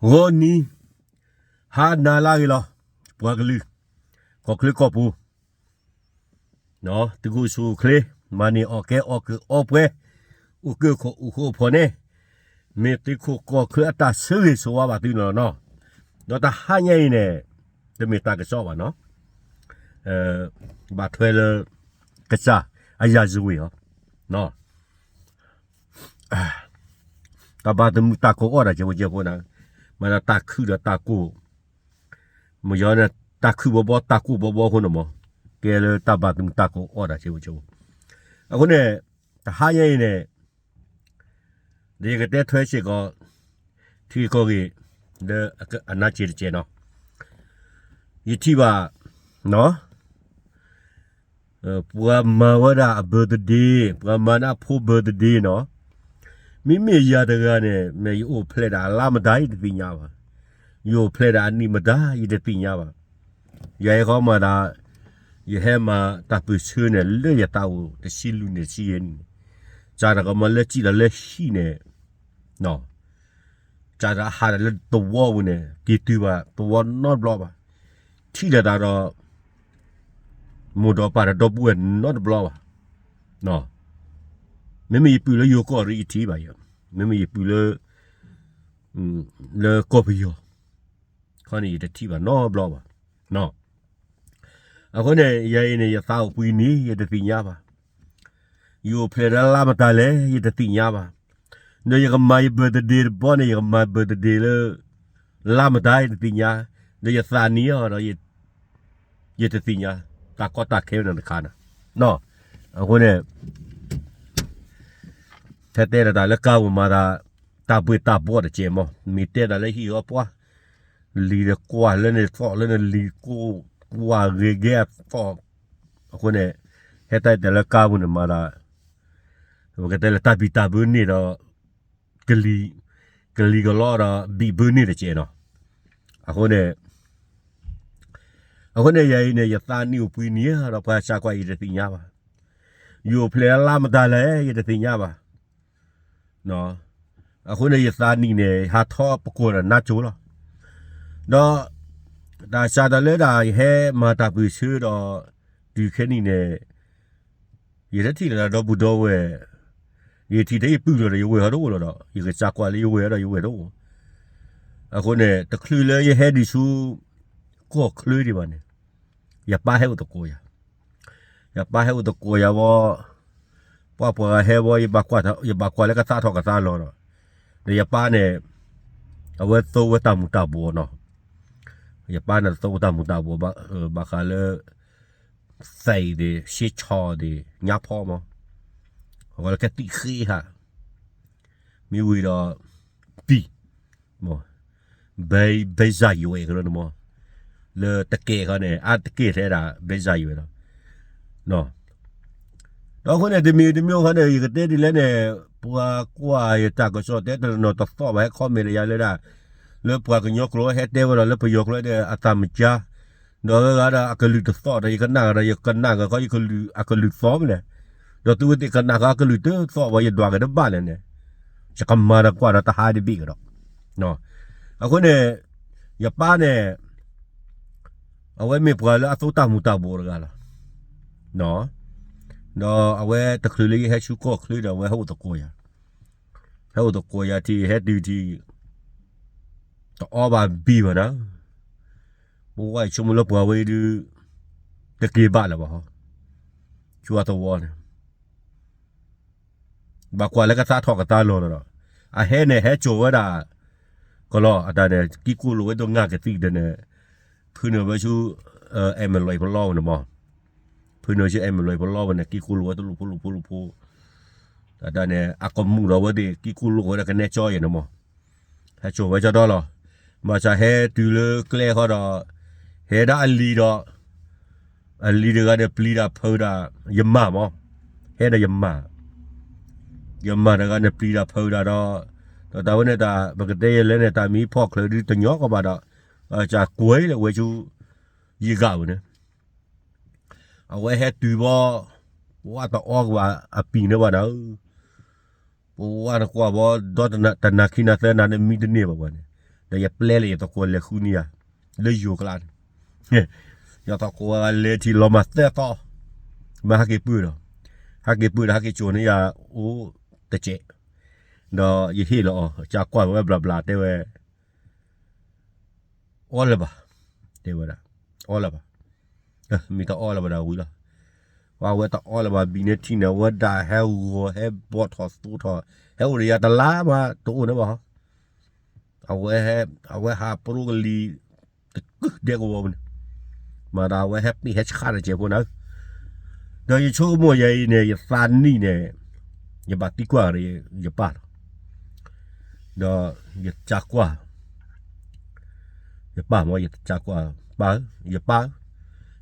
ဂီၤနံၤ ဟါနၤလၢအဂ့ၤလီၤ, ပှၤကလုာ်, ကီၢ်ချၢကီၢ်ပူၤ, သုးခိၣ်ဆူၣ်အိၣ်ချ့, မၤန့ၢ်အီၣ်ကဲအီၣ်ကၢၤအီပှဲၤ, အိၣ်ကၢၢ်ခိၣ်အိၣ်ဃိအဖီန့ၣ်, မ့ၢ်သုးခိၣ်ကီၢ်ချၢအတၢ်ဆၢဂ့ၤဆၢဝါဘၣ်သုန့ၣ်လီၤနီၤ. ဒီးတဟါညါအံၤန့ၣ် တမ့ၢ်တၢ်ကစီၣ်ဘၣ်နီၤ, ဘၣ်ထွဲလၢ ကစၢ်အရာဇဝင်အီၤ တၢ်ဘၣ်သမုာ်တၢ်ကိးအီၣ်တၢ်ကဲဖိကဲဖိန့ၣ်, မ့ၢ်ဒၣ်တၢ်ခုၣ်ဒီးတၢ်ကိၢ်, မ့ၢ်ယီၤန့ၣ် တၢ်ခုၣ်ဘီဘီတၢ်ကိၢ်ဘီဘီအဃိန့ၣ်မး, ကဲလၢတၢ်ဘၣ်သမုာ်တၢ်ကိးအီၣ်တၢ်ကဲဖိကဲဖိ. အဃိန့ၣ် တဟါညါအံၤန့ၣ် ဒီးယကတဲထွဲစ့ၢ်ကီး ထံဂ့ၢ်ကီၢ်ဂ့ၢ် လၢအနၢ်စ့တကဲးနီၤ, ယထံၣ်ဘၣ် ပှၤမၤဝဲဒၣ်အ birthday, ပှၤမၤန့ၢ်အဖိ birthday နီၤ, မ့မ့ၢ်ယၤတဂၤန့ၣ် မ့ၢ်ယအိၣ်ဖျဲၣ်ဒၣ်အလါမတၤ ယတသ့ၣ်ညါဘၣ်, ယအိၣ်ဖျဲၣ်ဒၣ်အနံၣ်မတၤ ယတသ့ၣ်ညါဘၣ်. ယၤယဲခီမၤဒၣ် ယဟဲမၤတၢ်ပၢၢ်ဆၢန့ၣ် လၢယသးအိၣ်တဆံလွံၢ်နံၣ်တဆံယဲၢ်နံၣ်န့ၣ်, စးထီၣ်ကမၤလၢစံၣ်ဒီးလၢဟံၣ်န့ၣ် စးထီၣ်ဟးဒီးလၢသဝီပူၤန့ၣ် က့ၤတုၤဘၣ်သဝီနီတဘျီဘၣ်, ထံၣ်လိာ်သးဒီး မိၢ်ဒီးပၢ်ဒီးဒီပုၢ်ဝဲၢ်နီတဘျီဘၣ်. မ့မ့ၢ်ယပုၢ်လၢယိၤကီၢ်ဒီးယထံၣ်ဘၣ်ယၤ, မ့မ့ၢ်ယပုၢ်လၢ လၢကီၢ်ပယီၤခီန့ၣ် ယတထံၣ်ဘၣ်နီတဘျီဘၣ်. အဃိန့ၣ် ယၤအံၤန့ၣ် ယသးအိၣ်ပှဲၤနံၣ် ယတသ့ၣ်ညါဘၣ်, ယအိၣ်ဖျဲၣ်ဒီးလါမတၤလဲၣ် ယတသ့ၣ်ညါဘၣ်, ဒီးယကမၤယ birthday တဘျီန့ၣ် ယကမၤ birthday လၢ လါမတၤ ယတသ့ၣ်ညါ, ဒီးယသးနံၣ်အီၤဒီး ယတသ့ၣ်ညါ, တၢ်ကီတၢ်ခဲဝဲန့ၣ်တခါန့ၣ်, အဃိန့ၣ် ဖဲတဲဒီးတၢ်လၢကါပူၤမၤသး တၢ်ဘှ့ၣ်တၢ်ဘှီၣ်တကဲးမး, မ့ၢ်တဲတၢ်လၢဟံၣ်အီၤပှၤ, လံၤဒီးကွၢ်လၢန့ၣ်သီၣ်လၢန့ၣ်လံၤကိၢ်, ကွၢ်ဂ့ၤဂ့ၤအသီၣ်, အဃိန့ၣ် ဟဲတဲတၢ်လၢကါပူၤန့ၣ်မၤသး, ပကတဲလၢတၢ်ဘံၣ်တၢ်ဘၢန့ၢ်ဒီး ကလံၤ, ကလံၤကလီဒီးဘံၣ်ဘၢန့ၢ်တကဲးနီၤ, အဃိန့ၣ် အဃိန့ၣ် ယၤအံၤန့ၣ် ယသးနံၣ်အိၣ်ပှဲၤနံၣ်ဒီး ပှၤစးကွၢ်ယတသ့ၣ်ညါဘၣ်, ယအိၣ်ဖျဲၣ်လါမတၤလဲၣ် ယတသ့ၣ်ညါဘၣ်. အဃိန့ၣ် ယသးနံၣ်န့ၣ် ဟးထီၣ်ပကိာ်ဒီးနါစိၤလီၤ. ဒီး တၢ်စးထီၣ်လၢဒၣ်ယဟဲမၤတၢ်ပၢၢ်ဆၢဒီး တုၤခဲနံၣ်န့ၣ် ယတထံၣ်လၢၤဒီပုၢ်ဒီဝဲၢ်, ယထံၣ်ထဲယပုၢ်လီၤဒီး ယဝဲၢ်ဟီၣ်တအိၣ်လီၤဒီး ယကစးကွၢ်လၢယဝဲၢ်ဒီး ယဝဲၢ်တအိၣ်. အဃိန့ၣ် တချုးလၢယဟဲဒံးဆူ ကီၢ်ချၢဒံးဘၣ်န့ၣ် ယပၢ်ဟဲအိၣ်သကိးယၤ, ယပၢ်ဟဲအိၣ်သကိးယၤဝဲ, ပှၤပှၤဂၤဟဲဝဲ ယဘၣ်ကွၢ်လၢကသးထီၣ်ကသးလီၤဒီး, ဒီးယပၢ်န့ၣ် အဝဲသိဝဲတၢ်မူၤတၢ်ဘှီးနီၤ, ယပၢ်န့ၣ်သိဝဲတၢ်မူၤတၢ်ဘှီး ဘၣ်ဃးလၢ သဲးသ့ၣ် ရှဲဆီသ့ၣ် ညါဖီမး, အဝဲလၢကသံၣ်ဃ့ဟး, မ့ၢ်ဝံၤဒီး ပံၤ, ဘဲ ဘဲစၢ်ယွဲၣ်ကလၢနမး, လၢတကဲၣ်ခီန့ၣ် အါတကဲၣ်ထဲဒၣ် ဘဲစၢ်ယွဲၣ်ဒီး ဒီးအဃိန့ၣ် တမံၤတမံၤခီန့ၣ် ယကတဲဒ်လဲၣ်န့ၣ် ပှၤကွၢ်ယတၢ်ကစီၣ်တဲတနီၤတသီၣ်ဘၣ် ဟဲ comment လၢယၤလၢဒၣ် လၢပှၤကညီကျိာ်ဟဲတဲဝဲဒီး လၢပယီၤကျိာ်ဒီးအသးမကါ, ဒီးဝဲဂၤဒီးအကလုၢ်တသီၣ်ဒီး ယကနၣ်ဒီး ယကနၣ်ဂၤခီ ယကလုၢ်အကလုၢ်သီၣ်မနုၤလဲၣ်, ဒီးသုဝဲသ့ၣ်ကနၣ်ဃီအကလုၢ်တသီၣ်ဘၣ် ယဒွးက့ၤတဘၣ်လဲၣ်န့ၣ်, ယကမၤဒီးကွၢ်ဒီးတဟါတဘ့ၣ်ကဒီး. အဃိန့ၣ် ယပၢ်န့ၣ် အဝဲမ့ၢ်ပှၤလၢအသိတၢ်မူၤတၢ်ဘှီးတဂၤလီၤ. ဒီးအဝဲတချုးလၢယဟဲဆူကီၢ်ချၢဒီး အဝဲဟဲအိၣ်သကိးယၤ, ဟဲအိၣ်သကိးယၤထံၣ် ဟဲတုၤထံၣ် တအီဘၣ်ဘံၣ်ဘၣ်နၤ, ပဝဲဆိကမိၣ်လၢပှၤဝဲအံၤဒုး တက့ၤဘၣ်လၢၤဘၣ်ဟီ, ဆူအသဝီန့ၣ် ဘၣ်ကွၢ်လၢကသးထီၣ်ကသးလီၤလီၤဒီး အဟဲန့ၣ် ဟဲစိာ်ဝဲဒၣ် ကလီၤအတၢ်န့ၣ် ကံၢ်ကိၢ်လိာ်ဝဲဒိၣ်ငါကသံၣ်ဒီးန့ၣ် ဖုနုာ်ဝဲဆူ အဲမလွဲၢ် ဖလီၢ်ဝဲန့ၣ်မး, ဖုနုာ်ဆူအဲမလွဲၢ် ဖလီၢ်ဝဲန့ၣ် ကံၢ်ကိၢ်လိာ်ဝဲတလိၣ်ဖိလိၣ်ဖိလိၣ်ဖိ, တၢ်န့ၣ် အကမူၣ်ဒီးဝဲသ့ၣ် ကံၢ်ကိၢ်လိာ်ဝဲဒၣ်ကနဲကၠီယဲၢ်န့ၣ်မး, ဟဲစိာ်ဝဲကၠီဒီလီၤ, ဘၣ်ဆၣ်ဟဲတုၤလၢကျဲဃီဒီး ဟဲဒၣ်အလံၤဒီး အလံၤတဂၤန့ၣ် ပျံၤတၢ်ဖုးဒၣ် ယမၢ်မး, ဟဲဒီးယမၢ်, ယမၢ်တဂၤန့ၣ် ပျံၤတၢ်ဖုးဒၣ်ဒီး ဒီးတၢ်ဝဲန့ၣ်တၢ် ပကတဲယဲလဲၣ်န့ၣ် တၢ်မံဖီၣ်ချုးဒုတညီကီးဘၣ်ဒီး စးကွဲလၢဝဲဆူ ယံာ်ဂာ်ဝဲန့ၣ် အဝဲဟဲတုၤဘီ ပဝဲတအီကဘၣ်အပံၤန့ၣ်ဘၣ်နၤဧၢ, ပဝဲနကွၢ်ဘီ ဒီတနၤခံနၤသၢနၤန့ၣ် မံတန့ၢ်ဘၣ်ဝဲန့ၣ်, ဒီးယပျဲလၢယသကိးလဲၤဃုန့ၢ်ယၤ လၢယိၤကျါန့ၣ်, ယသကိးလဲၤထံၣ်လီၤမၤသၢသီ, မ့ၢ်ဟဲက့ၤပၢၢ်ဒီး, ဟဲက့ၤပၢၢ်ဒီး ဟဲက့ၤစိာ်န့ၢ်ယၤအိၣ်တစဲး, ဒီးယဟ့ၣ်လီၤအီၤ ကၢ်ကွၢ်ဝဲဘျးဘျး တဲဝဲ အီၣ်လၢၤဘၣ်, တဲဝဲဒၣ်, အီၣ်လၢၤဘၣ်, မ့ၢ်တအီၣ်လၢၤဘၣ်ဒီးဝံၤလီၤ, ပှၤဝဲတအီၣ်လၢၤဘၣ် ဘံၣ်န့ၢ်ထံန့ၣ် အဝဲဒၣ်ဟဲဂီၤ ဟဲဘီၣ်ထီၣ်သိထီၣ်, ဟဲအိၣ်ဒီးယၤတလါမး တအိၣ်န့ၣ်ဘၣ်ဟီ, အဝဲ, အဝဲဟးပရိကလံၤ တကုၢ်ဒဲကဝီၤပူၤန့ၣ်, မၤဒီးအဝဲဟဲပ့ၢ်ဟဲဆှၣ်တစဲးဖိန့ၣ်, ဒီးယဆိကမိၣ်ယၤအံၤန့ၣ် ယသးနံၣ်န့ၣ်, ယဘၣ်သံကွၢ်ဒီးယပၢ်လီၤ, ဒီးယကၢ်ကွၢ်, ယပၢ်မ့ၢ်ယကၢ်ကွၢ်, ပၢ်ဧၢ, ယပၢ်ဧၢ,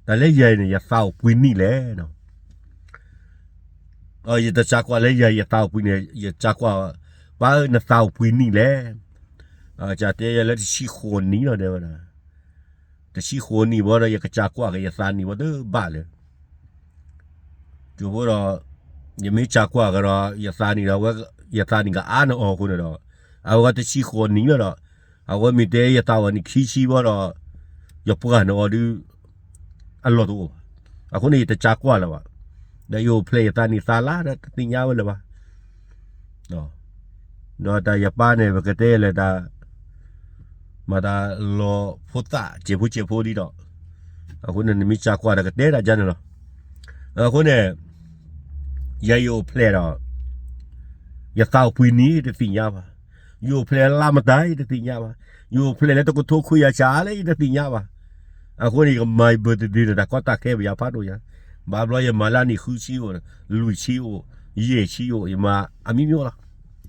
တၢ်လၢယၤအံၤန့ၣ် ယသးအိၣ်ပှဲၤနံၣ်လဲၣ်နီၤ ယတကၢ်ကွၢ်လၢယၤ ယသးအိၣ်ပှဲၤနံၣ်, ယကၢ်ကွၢ်, ပၢ်ဧၢ နသးအိၣ်ပှဲၤနံၣ်လဲၣ်, ကတဲယၤလၢတဆံဃိးနံၣ်လီၤ တဲဝဲဒၣ်, တဆံဃိးနံၣ်ဘၣ်ဒီး ယကစၢ်ကွၢ်က့ၤယသးနံၣ်ဘၣ်တဘၣ်လၢၤ, ကၠိဖိဒီး, ယမ့ၢ်ကၢ်ကွၢ်ကဒီး ယသးနံၣ်ဒီး, ယသးနံၣ်ကအါန့ၢ်အီၤအဃိန့ၣ်ဒီး, အဝဲတဆံဃိးနံၣ်လီၤဒီး, အဝဲမ့ၢ်တဲယသးဝဲနံၣ်ခံဆံဘၣ်ဒီး, ယပှၢ်န့ၢ်အီၤဒုး အလီၢ်တအိၣ်ဘၣ်, အဃိန့ၣ် ယတကၢ်ကွၢ်လၢၤဘၣ်, ဒီးယအိၣ်ဖျဲၣ်ယသးနံၣ်သးလါဒီးတသ့ၣ်ညါဝဲလၢၤဘၣ်, ဒီးတၢ်ယပၢ်န့ၣ် ပကတဲလၢတၢ် မၤတၢ်လီၤဖိသၣ်စဲးဖိစဲးဖိဒ်ဒီး, အဃိန့ၣ် နမ့ၢ်ကၢ်ကွၢ်ဒီးကတဲတၢ်ယါန့ၣ်လီၤ, အဃိန့ၣ် ယၤယအိၣ်ဖျဲၣ်ဒီး ယသးအိၣ်ပှဲၤနံၣ်တသ့ၣ်ညါဘၣ်, ယအိၣ်ဖျဲၣ်လါမတၤယတသ့ၣ်ညါဘၣ်, ယအိၣ်ဖျဲၣ်လၢတကထိခွံကယၤစးလၢယတသ့ၣ်ညါဘၣ်, အဃိန့ၣ် ယကမၤယ birthday န့ၣ် တၢ်ကီတၢ်ခဲပယၤဖးဒိၣ်ယၤ, ဘၣ်ဘျီယမၤလၢနံၣ်ဃုဆံအိၣ်, လွံၢ်ဆံအိၣ်, ယဲၢ်ဆံအိၣ် ယမၤအမံၤမံၤလီၤ,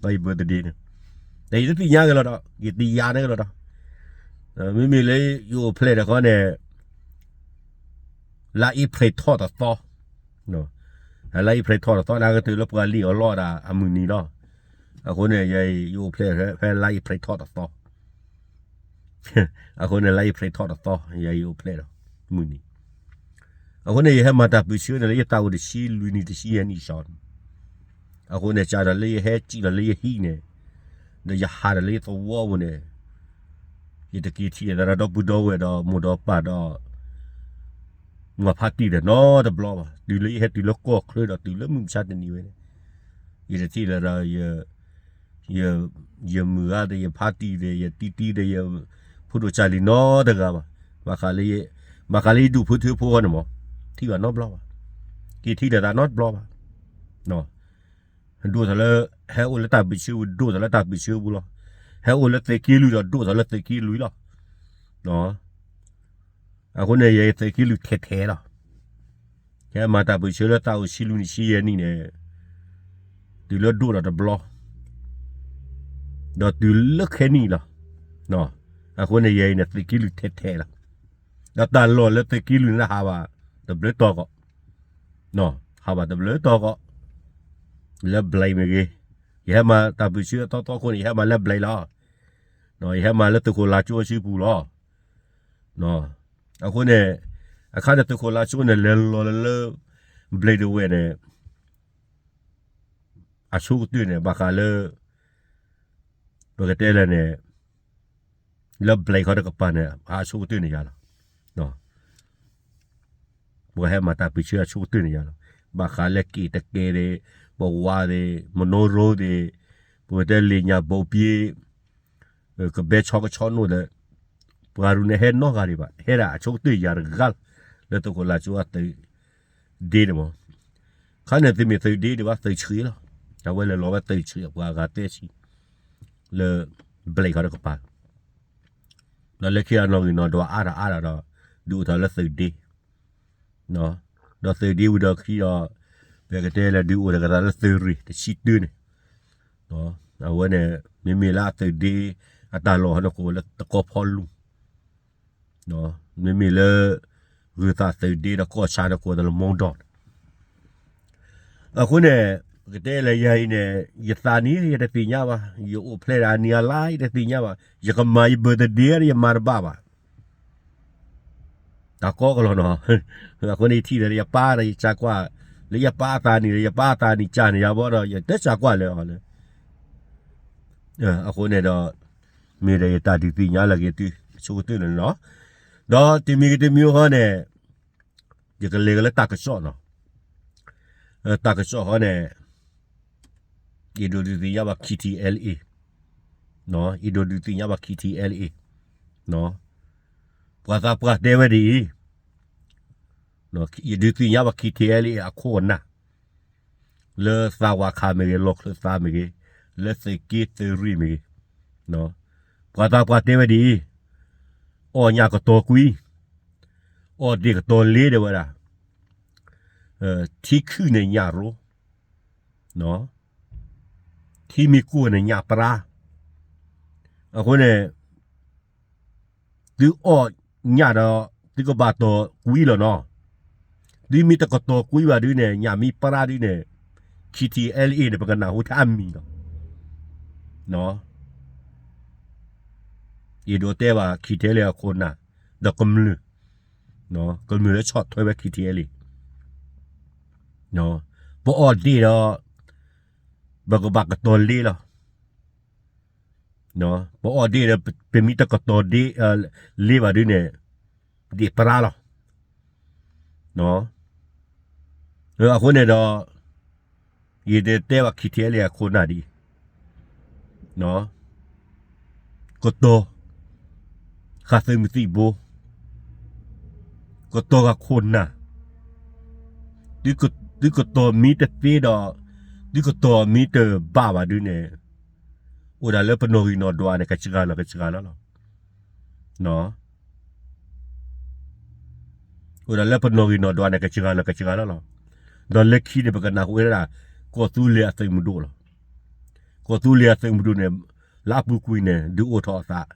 ဒီးယ birthday န့ၣ်, ဒီးယတသ့ၣ်ညါက့ၤလီၤဒီး ယတယၤန့ၣ်က့ၤလီၤဒီး, မ့မ့ၢ်လၢယအိၣ်ဖျဲၣ်တခီန့ၣ် လါအ့ဖြ့ၣ်ထီၣ်တသီ, လါအ့ဖြ့ၣ်ထီၣ်တသီန့ၣ် ကတုၤလၢပှၤလံၣ်အီၤလီၢ်ဒၣ်အမုၢ်နံၤလီၤ, အဃိန့ၣ် ယအိၣ်ဖျဲၣ်ဖဲလါအ့ဖြ့ၣ်ထီၣ်တသီ, အဃိန့ၣ် လါအ့ဖြ့ၣ်ထီၣ်တသီ ယအိၣ်ဖျဲၣ်ဒီး မုၢ်နံၤ, အဃိန့ၣ် ယဟဲမၤတၢ်ပၢၢ်ဆၢန့ၣ် လၢယသးအိၣ်တဆံလွံၢ်နံၣ်တဆံယဲၢ်နံၣ်စ့ၢ်, အဃိန့ၣ် စးထီၣ်လၢယဟဲစံၣ်လီၤလၢယဟံၣ်န့ၣ်, ဒီးယဟးဒီးလၢယသဝီပူၤန့ၣ်, ယတက့ၤထံၣ်သရၣ်ဒီပုၢ်ဒီဝဲၢ်ဒီးမိၢ်ဒီးပၢ်ဒီး မၤဖါတံၢ်ဒီးနီတဘျီဘၣ်, တုၤလၢယဟဲတုၤလၢကီၢ်ချၢဒီးတုၤလၢမုၢ်မဆါတနံၤဝဲန့ၣ်, ယတထံၣ်လၢၤဒီး ယမုၢ်ဂၤဒီး ယဖါတံၢ်ဒီး ယတံတံဒီး ယဖိဒိၣ်ကၢ်လံၤနီတဂၤဘၣ်, ဘၣ်ဃးလၢ, ဘၣ်ဃးလၢယဒူၣ်ဖိထၢဖိဃီန့ၣ်မး, ထံၣ်ဘၣ်နီတဘျီဘၣ်, က့ၤထံၣ်လိာ်သးနီတဘျီဘၣ်, ဒိၣ်ထီၣ်လၢ, ဟဲအိၣ်လၢတၢ်ပၢၢ်ဆၢပူၤ ဒိၣ်ထီၣ်လၢတၢ်ပၢၢ်ဆၢပူၤလီၤ, ဟဲအိၣ်လၢသုးက့လွံၢ်ဒီးဒိၣ်ထီၣ်လၢသုးက့လွံၢ်လီၤ, အဃိန့ၣ် ယသုးက့လွံၢ်ထဲထဲလီၤ, ဟဲမၤတၢ်ပၢၢ်ဆၢလၢသးအိၣ်ဆံလွံၢ်နံၣ်ဆံယဲၢ်နံၣ်န့ၣ်, တုၤလၢဒိၣ်ဒီးတဘျီ, ဒီးတုၤလၢခဲနံၣ်လီၤ, အဃိန့ၣ် ယဲအံၤန့ၣ် သုးက့လွံၢ်ထဲထဲလီၤ, ဒီးတၢ်လီၢ်လၢသုးက့လွံၢ်န့ၣ် ဟးဘၣ်တဘျုးတီၤကီး, ဟးဘၣ်တဘျုးတီၤကီး, လၢဘျဲးမ့ၢ်ဂ့ၤ, ယဟဲမၤတၢ်ပၢၢ်ဆၢအသီသီခိၣ်န့ၣ် ယဟဲမၤလၢဘျဲးလီၤ, ယဟဲမၤလၢသုးခိၣ်လါကၠိအစုပူၤလီၤ, အဃိန့ၣ်, အခါန့ၣ်သုးခိၣ်လါကၠိန့ၣ် လဲၤလီၤလၢလၢ ဘျဲးဒဝဲၢ်န့ၣ် အဆိကတၢၢ်န့ၣ် ဘၣ်ဃးလၢ ပကတဲလဲၣ်န့ၣ် လၢဘျဲးခီတကပၤန့ၣ် အဆိကတၢၢ်န့ၣ်ယၤလီၤ. ပှၤဟဲမၤတၢ်ပၢၢ်ဆၢအဆိကတၢၢ်န့ၣ်ယၤလီၤ. ဘၣ်ဃးလၢက့ၤတကဲသ့ၣ်, ပဝါသ့ၣ်, မနိရိသ့ၣ်, ပကတဲလ့ၣ်ညါဘိပ့, ကဘဲဆီကဆီနိၣ်ဒီး ပှၤရူၤန့ၣ်ဟဲနီတဂၤဒံးဘၣ်, ဟဲဒၣ်အဆိကတၢၢ်ယၤတဂၤလီၤ. လၢသုးခိၣ်လါကၠိအသုးဒ့န့ၣ်မး, ခါန့ၣ်သုမ့ၢ်သုးဒ့ဒံးဘၣ် သုးဆှံလီၤ. အဝဲလဲၤလီၤဝဲသုးဆှံ ပှၤအဂၤသၢဆံ လၢဘျဲးခီတကပၤ, ဒီးလၢခံအနီၣ်ဂံၢ်နီၣ်ဒွးအါထီၣ်အါထီၣ်ဒီး ဒုးအိၣ်ထီၣ်လၢသုးဒ့, ဒီးသုးဒ့ဝံၤဒီးခံဒီး ပကတဲလၢဒုးအိၣ်ထီၣ်ကဒီးလၢသုးရ့ၣ်တဆံတၢန့ၣ်, အဝဲန့ၣ် မ့မ့ၢ်လၢအသုးဒ့ အတၢ်လီၢ်ဟီန့ၣ်ကိးလၢတကီၢ်ဖီလူၤ မ့မ့ၢ်လၢ ဂုၤသးသုးဒ့ဒီးကီၢ်ဆၣ်န့ၣ်ကိးလၢမီဒီးန့ၣ်, အဃိန့ၣ် ပကတဲလၢယၤအံၤန့ၣ် ယသးနံၣ်ယတသ့ၣ်ညါဘၣ်, ယအိၣ်ဖျဲၣ်ဒၣ်အနံၣ်အလါယတသ့ၣ်ညါဘၣ်, ယကမၤယ birthday ယမၤတဘၣ်ဘၣ် တၢ်ကီကလီၤနီၤ, အဃိန့ၣ်ယထံၣ်ဒီးယပၢ်ဒီးယကၢ်ကွၢ်, လၢယပၢ်အသးနံၣ်ဒီး ယပၢ်အသးနံၣ်ကၢ်န့ၣ်ယၤဘၣ်ဒီး ယတကၢ်ကွၢ်လၢၤအီၤလၢ, အဃိန့ၣ်ဒီး မ့ၢ်ဒီးယတၢ်ဒုးသ့ၣ်ညါလၢအဂ့ၤသု ဆိကတၢၢ်န့ၣ်လီၤ. ဒီးတမံၤဂ့ၤတမံၤဂ့ၤဃီန့ၣ် ယကလဲၤကလၢတၢ်ကစီၣ်နီၤ, တၢ်ကစီၣ်ဃီန့ၣ် ယဒိးဒုးသ့ၣ်ညါဘၣ် K T L A, ယဒိးဒုးသ့ၣ်ညါဘၣ် K T L A, ပှၤသးပှၢ်တဲဝဲဒ်အံၤ, K- ယဒုးသ့ၣ်ညါဘၣ် K T L A အခိၣ်အနၢ် လၢသးဝးခးမ့ၢ်ဂ့ၤ, လီၢ်ချၢၣ်သးမ့ၢ်ဂ့ၤ, လၢသုးက့သုးရ့ၣ်မ့ၢ်ဂ့ၤ, ပှၤသးပှၢ်တဲဝဲဒ်အံၤ, အီၣ်ညၣ်ကတီၤကွံ, အီၣ်ဒ့ၣ်ကတီၤလ့ တဲဝဲဒၣ်, ထံခုၣ်န့ၣ်ညၣ်ရိ, ထံမ့ၢ်ကိၢ်န့ၣ်ညၣ်ပြါ, အဃိန့ၣ် သုအီၣ်ညၣ်ဒီး သုကဘၣ်တီၤကွံလီၤနီၤ, သုမ့ၢ်တကတီၤကွံဘၣ်ဒုန့ၣ် ညၣ်မ့ၢ်ပြါဒုန့ၣ် K T L A န့ၣ် ပကနၢ်ဟူထဲအမံၤလီၤ. ယဒိးတဲဘၣ် K T L A အခိၣ်နၢ် ဒီးကမျၢၢ်, ကမျၢၢ်လၢဆီၣ်ထွဲဝဲ K T L A, ပအီၣ်ဒ့ၣ်ဒီး ပကဘၣ်ကတီၤလ့လီၤ. ပအီၣ်ဒ့ၣ်ဒီး ပမ့ၢ်တကတီၤဒ့ၣ် လ့ဘၣ်ဒုန့ၣ် ဒ့ၣ်ပြါလီၤ. အဃိန့ၣ်ဒီး ယတတဲဘၣ် K T L A အခိၣ်နၢ်ဒ်အံၤ, ကတီၤဃာ်သုးမုၢ်သံၣ်ဘိ, ကတီၤဃာ်ခိၣ်နၢ်, သုကတီၤမ့ၢ်တသ့ဒီး, သုကတီၤမ့ၢ်တဘၣ်ဘၣ်ဒုန့ၣ်, အိၣ်ဒၣ်လၢပနီၣ်ဂံၢ်နီၣ်ဒွးန့ၣ် ကစှၤလီၤကစှၤလီၤလီၤ. အိၣ်ဒၣ်လၢပနီၣ်ဂံၢ်နီၣ်ဒွးန့ၣ် ကစှၤလီၤကစှၤလီၤလီၤ. ဒီးလၢခံန့ၣ် ပကနၢ်ဟူဝဲဒၣ် ကီၢ်သူလ့ၤအသုးမုၢ်ဒိၣ်လီၤ. ကီၢ်သူလ့ၤအသုးမုၢ်ဒိၣ်န့ၣ် လၢအပူၤကွံာ်န့ၣ် ဒုးအိၣ်ထီၣ်အသး,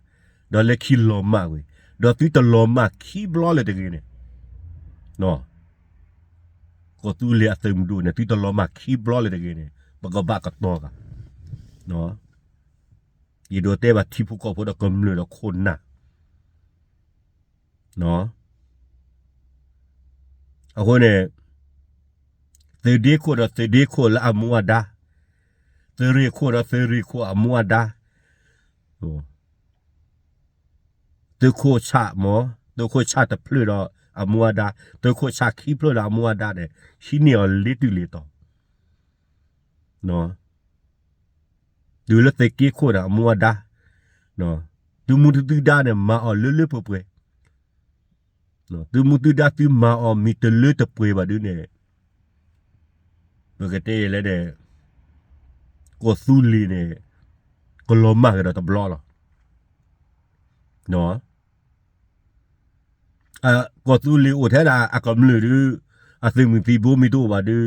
ဒီးလၢခံလီၤမၢ်ဝဲ, ဒီးသုတလီၤမၢ်ခံဘျီလၢၤတဂ့ၤန့ၣ်, ကီၢ်သူလ့ၤအသုးမုၢ်ဒိၣ်န့ၣ် သုတလီၤမၢ်ခံဘျီလၢၤတဂ့ၤန့ၣ် ပကဘၣ်ကတီၤဃာ်, ယဒိးတဲဘၣ်ထံဖိကီၢ်ဖိဒီးကမျၢၢ်ဒီးခိၣ်နၢ် အဃိန့ၣ် သုးဒ့ခိၣ်ဒီးသုးဒ့ခိၣ်လၢအမူအဒါ, သုးရ့ၣ်ခိၣ်ဒီးသုးရ့ၣ်ခိၣ်အမူအဒါ, သုးခိၣ်ဆၣ်မ့ၢ်, သုးခိၣ်ဆၣ်တဖျၢၣ်ဒီးအမူအဒါ, သုးခိၣ်ဆၣ်ခံဖျၢၣ်ဒီးအမူအဒါန့ၣ် ဟံးန့ၢ်အီၤလ့တုၤလ့ၤတီၤ တုၤလၢသုးက့ခိၣ်န့ၣ် အမူအဒါ, သုမူသုဒါန့ၣ် မၤအီၤလၢလၢပှဲၤပှဲၤ, သုမူသုဒါသုမၤအီၤမ့ၢ်တလၢတပှဲၤဘၣ်ဒုန့ၣ်, ပကတဲလဲၣ်န့ၣ်, ကီၢ်သူလ့ၤန့ၣ် ကလီၤမၢ်ကဒီးတဘျီလီၤ. ကီၢ်သူလ့ၤအိၣ်ထဲဒၣ်အကမျၢၢ်ဒု, အသုးမုၢ်သံၣ်ဘိမ့ၢ်တအိၣ်ဘၣ်ဒု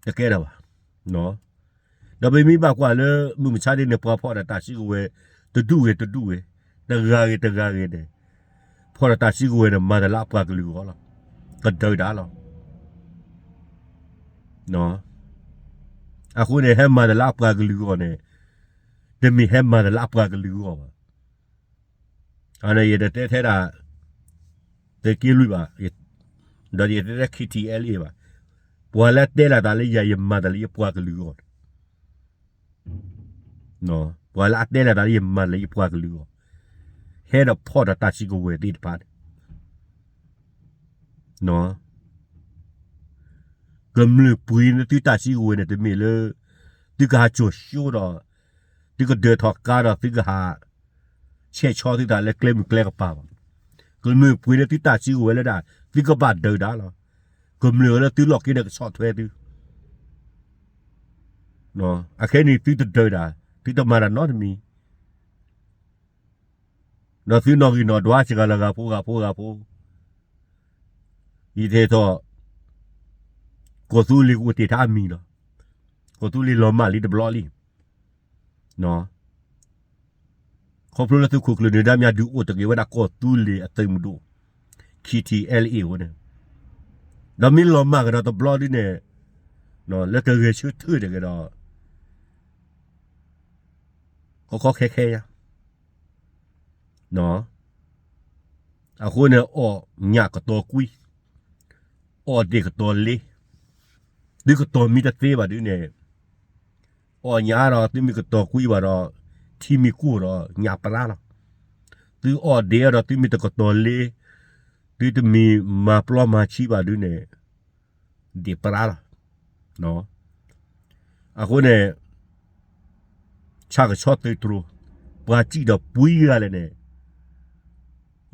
တကဲထီၣ်ဘၣ်. ဒီးပမ့ၢ်ဘၣ်ကွၢ်လၢမုၢ်မဆါဒ်န့ၣ် ပှၤဖီၣ်ဒီးတၢ်စုကဝဲၤ တဒူၣ်ဂ့ၤတဒူၣ်ဂ့ၤ, တဂၤဂ့ၤတဂၤဂ့ၤန့ၣ်, ဖီၣ်ဒီးတၢ်စုကဝဲၤန့ၣ် မၤတၢ်လၢအပှၤကလုာ်အဂီၢ်လီၤ. ကဒုးတၢ်လီၤ. အဃိန့ၣ် ဟဲမၤတၢ်လၢအပှၤကလုာ်အဂီၢ်န့ၣ်, တမ့ၢ်ဟဲမၤတၢ်လၢအပှၤကလုာ်အဂီၢ်ဘၣ်. အန့ၣ် ယတတဲထဲဒၣ် သုးက့လွံၢ်ဘၣ်, ဒီးယတတဲ K T L A ဘၣ်. ပှၤလၢအတဲလီၤသးလၢယၤ ယမၤတၢ်လၢယပှၤကလုာ်အဂီၢ်, ပှၤလၢအတဲလီၤသးလၢယမၤတၢ်လၢယပှၤကလုာ်အဂီၢ်, ဟဲဒီးဖီၣ်ဒီးတၢ်စုကဝဲၤသ့ၣ်တဖၣ်န့ၣ် ကမျၢၢ်ပှ့ၤန့ၢ်သုတၢ်စုကဝဲၤန့ၣ် တမ့ၢ်လၢ သုကဟးစိာ်စိဒီး သုကဒၢးထီၣ်ကါဒီးသုကဟး ဆဲးဆီသုသးလၢကျဲမုၢ်ကျဲကပၤဘၣ်. ကမျၢၢ်ပှ့ၤန့ၢ်သုတၢ်စုကဝဲၤလၢဒၣ် သုကဘၣ်ဒုးတၢ်လီၤ. ကမျၢၢ်လၢသုလီၢ်က့ဒီးကဆီၣ်ထွဲသု အခဲန့ၣ်သုတဒုးတၢ်, သုတမၤတၢ်နီတမံၤ, ဒီးသုနီၣ်ဂံၢ်နီၣ်ဒွးစှၤလီၤဂၤဖိဂၤဖိ ဂၤဖိ, ယတဲထီၣ် ကီၢ်သူလ့ၤကအိၣ်တ့ၢ်ထဲအမံၤလီၤ. ကီၢ်သူလ့ၤလီၤမၢ်လံတဘျီလံ. ခီဖျိလၢသုးခိၣ်ကျၢၢ်နၢၤဒါမ့ၢ်ဒုးအိၣ်တ့ၢ်က့ၤဝဲဒၣ်ကီၢ်သူလ့ၤအသုးမုၢ်ဒိၣ် K T L A အဃိန့ၣ်, ဒီးမ့ၢ်လီၤမၢ်ကဒီးတဘျီဒုန့ၣ်, လၢကဂဲၤဆၢထၢၣ်တ့ၢ်က့ၤဒီး ခီခီခဲခဲညါ အဃိန့ၣ် အီၣ်ညၣ်ကတီၤကွံ, အီၣ်ဒ့ၣ်ကတီၤလ့, သုကတီၤမ့ၢ်တသ့ဘၣ်ဒုန့ၣ်, အီၣ်ညၣ်ဒီးသုမ့ၢ်ကတီၤကွံဘၣ်ဒီး, ထံမ့ၢ်ကိၢ်ဒီးညၣ်ပြါလီၤ. သုအီၣ်ဒံးအီၤဒီးသုမ့ၢ်တကတီၤလ့, သုတမ့ၢ်မၤပျီမၤဆံးဘၣ်ဒုန့ၣ် ဒံးပြါလီၤ. အဃိန့ၣ် ဆၣ်ကဆီသုးတြိၤ, ပှၤစံၣ်ဒီးပှံဂၤလဲၣ်န့ၣ်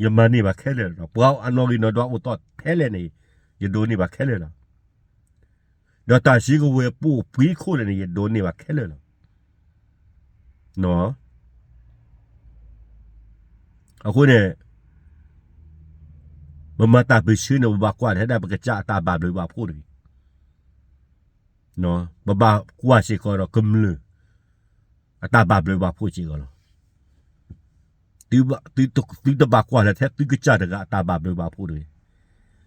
ယမၤန့ၢ်ဘၣ်ခဲလၢာ်လီၤ. ပှၤအနီၣ်ဂံၢ်နီၣ်ဒွးအိၣ်တီၢ်ခဲလၢာ်န့ၣ် ယဒိးန့ၢ်ဘၣ်ခဲလၢာ်လီၤ. ဒီးတၢ်စုကဝဲၤပအိၣ်ပှံခိၣ်လဲၣ်န့ၣ် ယဒိးန့ၢ်ဘၣ်ခဲလၢာ်လီၤ. အဃိန့ၣ် ပမၤတၢ်ပၢၢ်ဆၢန့ၣ် ပဘၣ်ကွၢ်ထဲဒၣ်ပကစၢ်အတၢ်ဘၣ်ဘျုးဘၣ်ဖှိၣ်တဂ့ၤ. ပဘၣ်ကွၢ်စ့ၢ်ကီးဒီးကမျၢၢ် အတၢ်ဘၣ်ဘျုးဘၣ်ဖှိၣ်စ့ၢ်ကီးလီၤ. သုတဘၣ်ကွၢ်လၢထဲသုကစၢ်တဂၤအတၢ်ဘၣ်ဘျုးဘၣ်ဖှိၣ်တဂ့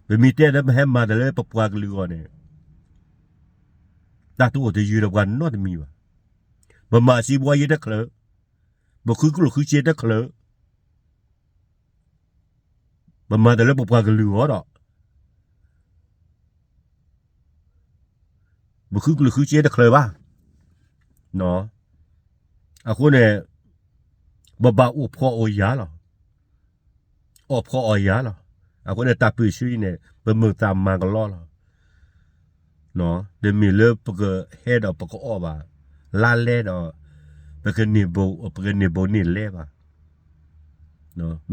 ၤ. ပမ့ၢ်တဲလၢပဟဲမၤတၢ်လၢပပှၤကလုာ်အဂီၢ်န့ၣ် တၢ်တအိၣ်တယၢၤဒီးပှၤနီတမံၤဘၣ်. ပမၤစံးဘှီယ့တချုး, ပဃုကျိၣ်ဃုစ့တချုး, ပမၤတၢ်လၢပပှၤကလုာ်အဂီၢ်ဒီး ပဃုကျိၣ်ဃုစ့တချုးဘၣ်. အဃိန့ၣ် ပဘၣ်အိၣ်ဖှီၣ်အိၣ်ယာ်လီၤ. အိၣ်ဖှီၣ်အိၣ်ယာ်လီၤ. အဃိန့ၣ် တၢ်ပၢၢ်ဆၢအံၤန့ၣ် ပမုာ်သးမၤကလီလီၤ. တမ့ၢ်လၢပကဟဲဒီးပကအီၣ်ဘၣ် လါလဲဒီး ပကန့ၢ်ဘိးန့ၢ်လဲဘၣ်.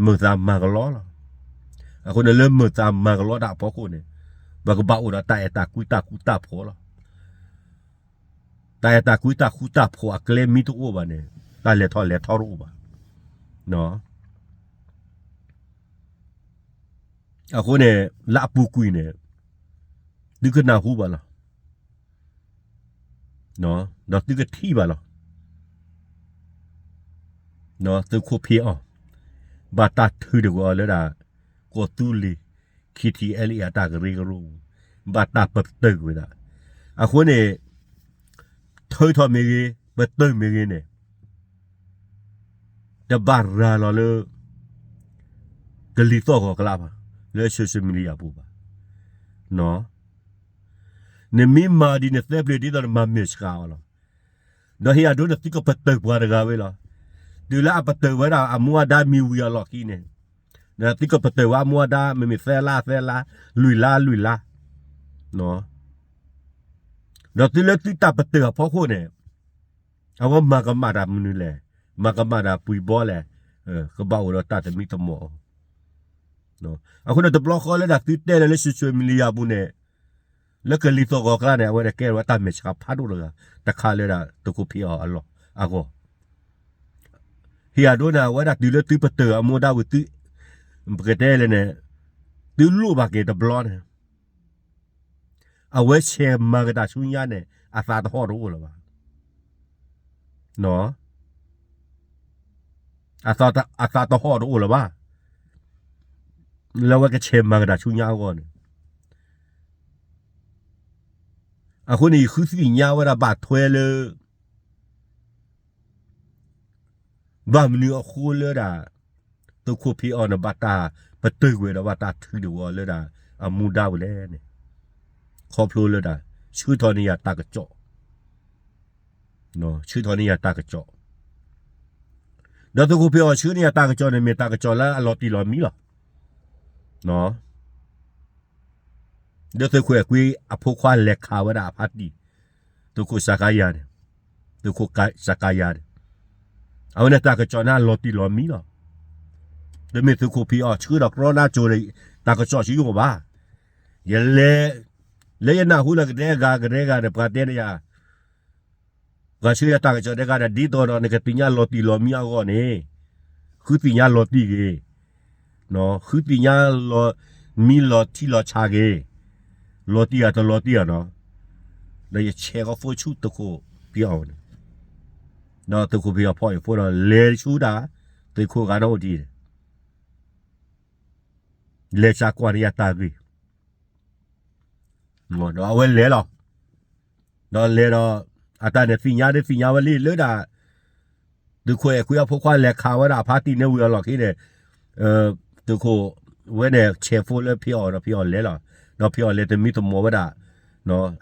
မုာ်သးမၤကလီလီၤ. အဃိန့ၣ်လၢမုာ်သးမၤကလီတၢ်အဖီခိၣ်န့ၣ် ပကဘၣ်အိၣ်ဒီးတၢ်အဲၣ်တၢ်ကွံတၢ်ဃူတၢ်ဖိးလီၤ. တၢ်အဲၣ်တၢ်ကွံတၢ်ဃူတၢ်ဖိးအကျဲမ့ၢ်တအိၣ်ဘၣ်န့ၣ် တၢ်လဲၤထီၣ်လဲၤထီတအိၣ်ဘၣ်. အဃိန့ၣ် လၢအပူၤကွံာ်န့ၣ် သုကနၢ်ဟူဘၣ်လီၤ. ဒီးသုကထံၣ်ဘၣ်လီၤ. သုးခိၣ်ဖံးအီၣ် ဘၣ်တၢ်ထုးတကွံာ်အီၤလၢဒၣ် ကီၢ်သူလ့ၤ ခံထံၣ်အဲလံအတၢ်ကရၢကရိပူၤ ဘၣ်တၢ်ပတုာ်ကွံာ်ဝဲဒၣ်. အဃိန့ၣ် ထုးထီၣ်မ့ၢ်ဂ့ၤ ပတုာ်မ့ၢ်ဂ့ၤန့ၣ် တဘၣ်ရၤလီၤလၢ ကလံၤသီၣ်ဂီၤကျါဘၣ်, လၢ social media ပူၤဘၣ်. နမ့ၢ်မၤဒ်န့ၣ် သၢပျၢၤဒ်သိးနမၤမဲာ်ဆှးအီၤလီၤ. ဒီးဟ့ၣ်အဒိန့ၣ်သုကပတုာ်ပှၤတဂၤဝဲလီၤ. တုၤလၢအပတုာ်ဝဲဒၣ်အမူအဒါမ့ၢ်ဝံၤအလီၢ်ခံန့ၣ် သုကပတုာ်ဝဲအမူအဒါ မ့မ့ၢ်သၢလါသၢလါ လွံၢ်လါလွံၢ်လါ ဒီးသုလၢသုတၢ်ပတုာ်အဖီခိၣ်န့ၣ် အဝဲမၤကမၣ်တၢ်မနုၤလဲၣ်, မၤကမၣ်တၢ်ပှံၤဘီလဲၣ်, ကဘၣ်အိၣ်ဒီးတၢ်သမံသမိးအီၤ. အဃိန့ၣ်တဘျီဃီလၢဒၣ်သုတဲလၢ လၢ social media ပူၤန့ၣ် လၢကလံၤသီၣ်ဂီၤကျါန့ၣ် အဝဲန့ၣ်ကဲဝဲတၢ်မဲာ်ဆှးဖးဒိၣ်တဂၤ တခါလၢဒၣ်သုးခိၣ်ဖံးအီၣ်အလီၢ်အဂီၢ် ဟ့ၣ်အဒိန့ၣ် အဝဲဒၣ်တုၤလၢသုပတုာ်အမူဒါဝံၤသု ပကတဲလဲၣ်န့ၣ် သုလိၣ်ဘၣ်က့ၤတဘျီန့ၣ် အဝဲဆဲးမၤကတၢ်ဆူညါန့ၣ် အသးတဟီၣ်တအိၣ်လၢၤဘၣ်. အသးတဟီၣ်တအိၣ်လၢၤဘၣ်. လၢအဝဲကဆဲးမၤကတၢ်ဆူညါအဂီၢ်န့ၣ် အဃိန့ၣ် ယဃုသ့ၣ်ညါဝဲဒၣ်ဘၣ်ထွဲလၢ ဘၣ်မနုၤအဃိလၢဒၣ် သုးခိၣ်ဖံးအီၣ်န့ၣ် ဘၣ်တၢ်ပတုာ်ကွံာ်ဒီးဘၣ်တၢ်ထုးတဝီၤလၢဒၣ်အမူဒါဝဲလဲၣ်န့ၣ် ခီဖျိလၢဒၣ် ဆှၢထီၣ်န့ၢ်ယၤတၢ်ကစီၣ် ဆှၢထီၣ်န့ၢ်ယၤတၢ်ကစီၣ် ဒီးသုးခိၣ်ဖံးအီၣ်ဆှၢန့ၢ်ယၤတၢ်ကစီၣ်န့ၣ် မ့ၢ်တၢ်ကစီၣ်လၢအလီၤတံၢ်လီၤမံလီၤ. ဒီးသုးခိၣ်အဲၣ်ကွံအဖိခွါလဲၤခးဝဲဒၣ်အဖါတံၢ် သုးခိၣ်စကၤယၤန့ၣ် သုးခိၣ်စကၤယၤန့ၣ် အဝဲန့ၣ်တၢ်ကစီၣ်န့ၣ်အလီၤတံၢ်လီၤမံလီၤ. တမ့ၢ်သုးခိၣ်ဖံးအီၣ်ဆှၢဒီးကြီနါစိၤန့ၣ် တၢ်ကစီၣ်ဆံးအိၣ်ဘၣ်. ယလဲၤ လၢယနၢ်ဟူလၢကဒဲဂၤကဒဲဂၤန့ၣ် ပှၤတဲန့ၢ်ယၤ ပှၤဆှၢယၤတၢ်ကစီၣ်ဒဲဂၤဒီး ဒ်သိးဒီးနကသ့ၣ်ညါလီၤတံၢ်လီၤမံအဂီၢ်န့ၣ် ဃုသ့ၣ်ညါလီၤတံၢ်ဂ့ၤ, ဃုသ့ၣ်ညါလီၤမံလီၤထံလီၤဆးဂ့ၤ, လီၤတံၢ်ဧါတလီၤတံၢ်ဧါနီၤ, ဒီးယဆဲးကီး phone ဆူသုးခိၣ်ဖံးအီၣ်န့ၣ်, ဒီးသုးခိၣ်ဖံးအီၣ်ဖီၣ်အံၤ phone ဒီးလဲၤဆူဒၣ် သုးခိၣ်ဂၤနီၣ်အိၣ်တ့ၢ်န့ၣ် လဲၤစးကွၢ်န့ၢ်ယၤတၢ်ဂ့ၢ် ဒီးအဝဲလဲၤလီၤ. ဒီးလဲၤဒီး အတၢ်န့ၣ်သ့ၣ်ညါဒ်သ့ၣ်ညါဝဲလံလၢဒၣ် သုးခိၣ်အဲၣ်ခွံအဖိခွါလဲၤခးဝဲဒၣ်အဖါတံၢ်န့ၣ်ဝံၤအလီၢ်ခံန့ၣ်, သုးခိၣ်ဝဲန့ၣ်ဆဲး phone လၢဖံးအီၣ်ဒီးဖံးအီၣ်လဲၤလီၤ. ဒီးဖံးအီၣ်လဲၤသမံသမိးဝဲဒၣ်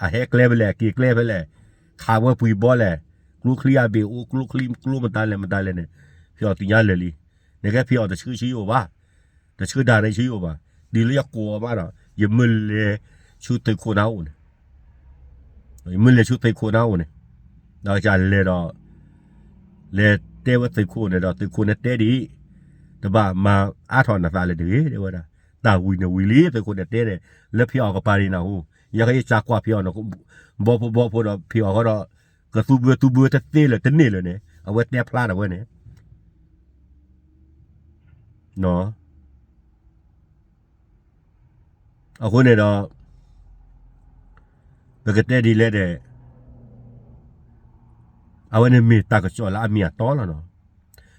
အဟဲကျဲဖဲလဲၣ် အက့ၤကျဲဖဲလဲၣ်, ခးဝဲပှံၤဘီလဲၣ်, ကျိချံအဘ့ၣ်အိၣ် ကျိချံကျိမတၤလဲၣ်မတၤလဲၣ်န့ၣ် ဖံးအီၤသ့ၣ်ညါလၢာ်လံ. နကဲဖံးအီၤတဆှၢဆှံအိၣ်ဘၣ်, တဆှၢဒၣ်ရ့ဆှၢအိၣ်ဘၣ်. တုၤလၢယကိးအီၤမးဒီး ယမ့ၢ်လဲၤဆူသုးခိၣ်နၢ်အိၣ်န့ၣ်, ယမ့ၢ်လဲၤဆူသုးခိၣ်နၢ်အိၣ်န့ၣ်, ဒီးကလဲၤဒီး လဲၤတဲဝဲသုးခိၣ်န့ၣ်ဒီး သုးခိၣ်န့ၣ်တဲဒ်အံၤ, တဘၣ်မၤအါထီၣ်နသးလၢၤတဂ့ၤ တဲဝဲဒၣ်. တၢ်ဝံၤန့ၣ်ဝံၤလံ သုးခိၣ်န့ၣ်တဲန့ၣ် လၢဖံးအီၤကပၤန့ၣ်နၢ်ဟူ, ယကယစးကွၢ်ဖံးအီၤန့ၣ် ဘီဖိဘီဖိဒီးဖံးအီၤဃီဒီး ကသူဘၢသူဘၢတသ့လၢၤတန့ၢ်လၢၤန့ၣ် အဝဲတဲဖျါဒၣ်ဝဲန့ၣ် အဃိန့ၣ်ဒီး ပကတဲဒ်လဲၣ်ဒီး အဝဲန့ၣ်မ့ၢ်တၢ်ကစီၣ်လၢအမ့ၢ်အတီလီၤနီၤ.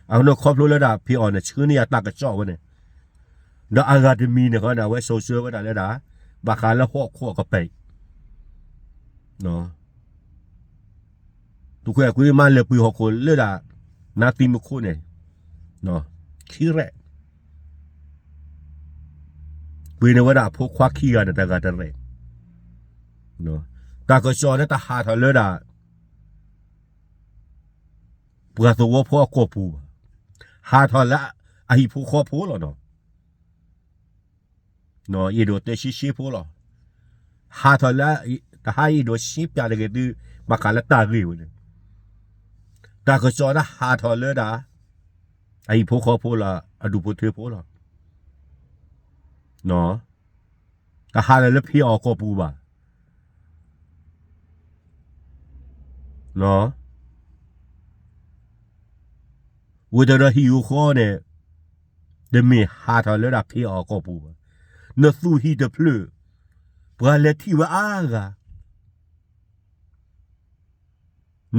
အဃိန့ၣ်ခီဖျိလၢဒၣ် ဖံးအီၤန့ၣ်ဆှၢန့ၢ်ယတၢ်ကစီၣ်ဝဲန့ၣ်, ဒီးအဂၤတမံၤန့ၣ်ဃီန့ၣ် အဝဲစိၤဆှၢဝဲဒၣ်လၢဒၣ် ဘၣ်ဃးလၢဟီၣ်ခိၣ်အကပၤ သုးခိၣ်အဲၤကွံမးလဲၤပှ့ၤဟီၣ်ခိၣ်လၢဒၣ် နါသံမူခိၣ်န့ၣ် ခံရဲၣ်, ပှ့ၤန့ၢ်ဝဲဒၣ်အဖိခွါခံဂၤန့ၣ်တဂၤတရဲၣ်, တၢ်ကစီၣ်န့ၣ်တဟးထီၣ်လၢဒၣ် ပှၤသဝီဖိအကီၢ်ပူၤဘၣ်, ဟးထီၣ်လၢအဟံၣ်ဖိဃီဖိလီၤနီၤ. အ့ၣ်ဒိးတဲရှဲရှဲဖိလီၤ. ဟးထီၣ်လၢ တဟါအ့ၣ်ဒိးရှဲပၠးတဂ့ၤသု ဘၣ်ဃးလၢတၢ်ဂ့ၢ်ဝဲန့ၣ်, တၢ်ကစီၣ်န့ၣ်ဟးထီၣ်လၢဒၣ် အဟံၣ်ဖိဃီဖိလီၤ အဒူၣ်ဖိထၢဖိလီၤ. တဟးထီၣ်လၢဖံးအီၤကီၢ်ပူၤဘၣ်. ဝံၤတဒီးဟံၣ်ဧိၤဃီန့ၣ် တမ့ၢ်ဟးထီၣ်လၢဒၣ်ဖံးအီၤကီၢ်ပူၤဘၣ်. နသူၣ်ဟံၣ်တဖျၢၣ် ပှၤလဲၤထံၣ်ဝဲအါဂၤ